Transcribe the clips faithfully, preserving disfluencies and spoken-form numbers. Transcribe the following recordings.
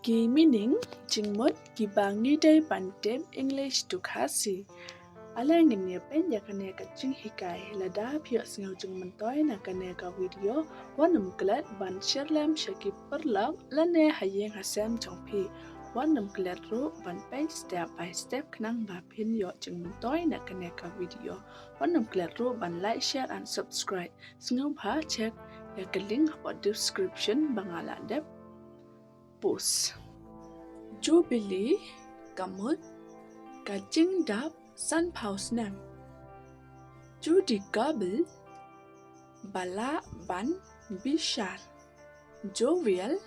Ki meaning jingmut kiba ngi dei ban tip English to Khasi. Ale ngin ïa peit ïa kane ka jinghikai. Lada phi ïohsngew jingmyntoi na kane ka video, wat nym klet ban share lem sha ki paralok lane ha ïing ha sem jong phi. Wat nym klet ruh ban peit step by step khnang ba phin ïoh jingmyntoi na kane ka video. Wat nym klet ruh ban like, share and subscribe. Sngewbha check ïa ka link hapoh description ba nga la dep post. Jubilee ka mut ka jingdap sanphew snem. Judy Goble, ba lah ban bishar. Jovial,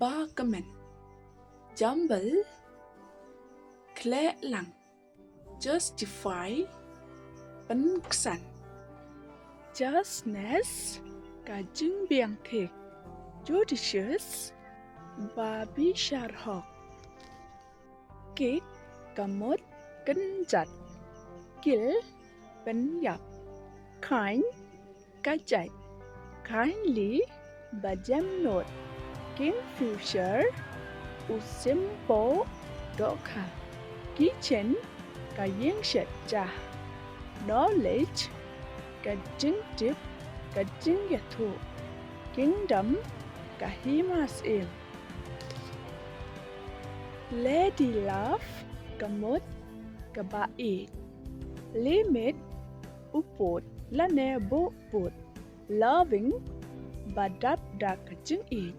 ba kmen. Jumble, khleh lang. Justify, pynksan. Justness, ka jingbiang thik. Judicious, ba bishar hok. Kick, ka mut kynjat. Kill, pynïap. Kind, ka jait. Kindly, ba jem nud. Kingfisher, u shympoh dohkha. Kitchen, ka ïing shet ja. Knowledge, ka jingtip, ka jingïathuh. Kingdom, ka hima syiem. Lady love, ka mut kaba ïeit. Limit, u pud lane buh pud. Loving, ba dap da ka jingïeit.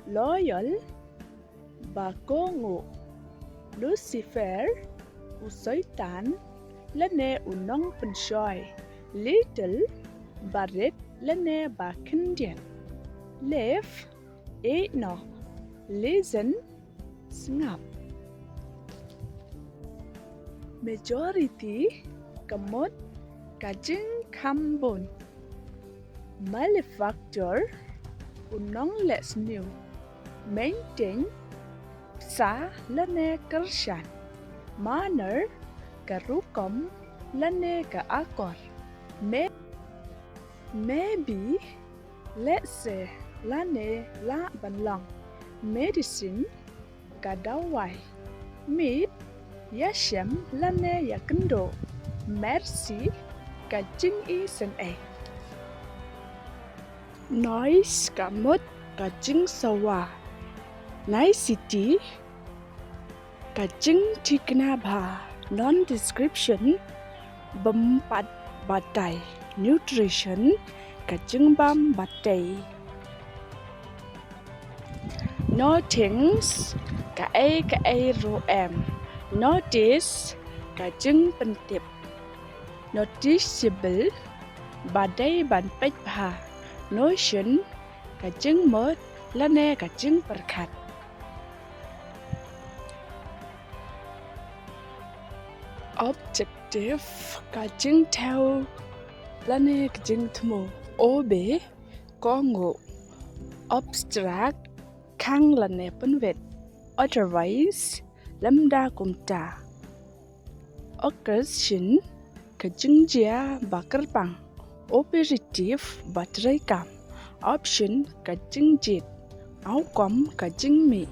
Loyal, ba kohnguh. Lucifer, u soitan lane u nongpynshoi. Little, ba rit lane ba khyndiat. Live, ïeit noh. Listen, sngap. Majority, ka mut ka jingkham bun. Malefactor, u nongleh sniew. Maintain, bsa lane kyrshan. Manner, ka rukom lane ka akor. May, maybe, lehse lane lah ban long. Medicine, ka dawai. Meet, ïashem lane ïakynduh. Mercy, ka jingisynei. Noise, ka mut ka jingsawa. Nicety, ka jingthikna bha. Nondescription, bym pat batai. Nutrition, ka jingbam batai. Nothings, kaei kaei ruh em. Notice, ka jingpyntip. Noticeable, ba dei ban peit bha. Notion, ka jingmut lane ka jingpyrkhat. Objective, ka jingthew lane ka jingthmu. Obey, kohnguh. Obstruct, khang lane pynwit. Otherwise, lymda kumta. Occasion, ka jingjia ba kyrpang. Operative, ba treikam. Option, ka jingjied. Outcome, ka jingmih.